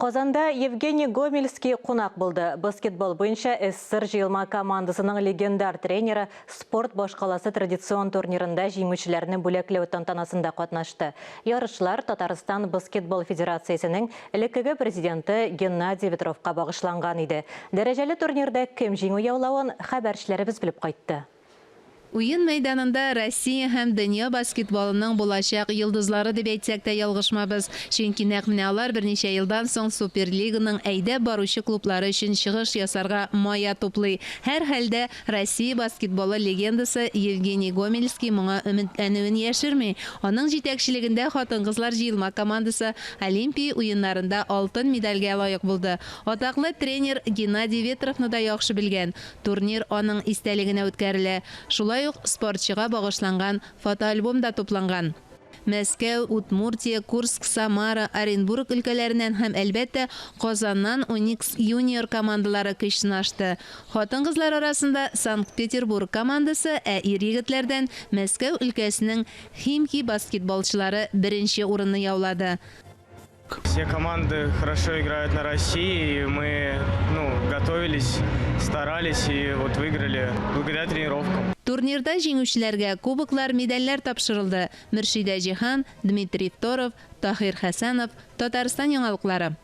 Казанда Евгений Гомельский кунак булды. Баскетбол буенча СССР җыелма командасының легендар тренеры спорт башкаласы традицион турнирында җиңүчеләрне бүләкләү тантанасында катнашты. Ярышлар Татарстан баскетбол федерациясенең элеккеге президенты Геннадий Ветровка багышланган иде. Дәрәҗәле турнирда кем җиңү яулавын хәбәрчеләребез белеп кайтты. Уен мәйданында Россия һәм дөнья баскетболының булачак йолдызлары дип әйтсәк тә ялгышмабыз. Чөнки нәкъ менә алар берничә елдан соң Суперлиганың әйдәп баручы клублары өчен чыгыш ясарга мая туплый. Һәрхәлдә, Россия баскетболы легендасы Евгений Гомельский моңа өметләнүен яшерми. Аның җитәкчелегендә хатын-кызлар җыелма командасы Олимпия уеннарында алтын медальгә лаек булды. Атаклы тренер Геннадий Ветровны да яхшы белгән. Турнир аның истәлегенә үткәрелә. Шулай ук спортчыга багышланган фотоальбом да тупланган. Мәскәү, Удмуртия, Курск, Самара, Оренбург өлкәләреннән һәм, әлбәттә, Казаннан Уникс Юниор командалары көч сынашты. Хатын-кызлар арасында Санкт-Петербург командасы, ә ир-егетләрдән Мәскәү өлкәсенең Химки баскетболчылары беренче урынны яулады. Все команды хорошо играют на России, и мы, ну, готовились, старались и вот выиграли благодаря тренировкам. Турнирда җиңүчеләргә кубоклар, медальләр тапшырылды. Мөршидә Җиһан, Дмитрий Второв, Таһир Хәсәнов, Татарстан яңалыклары.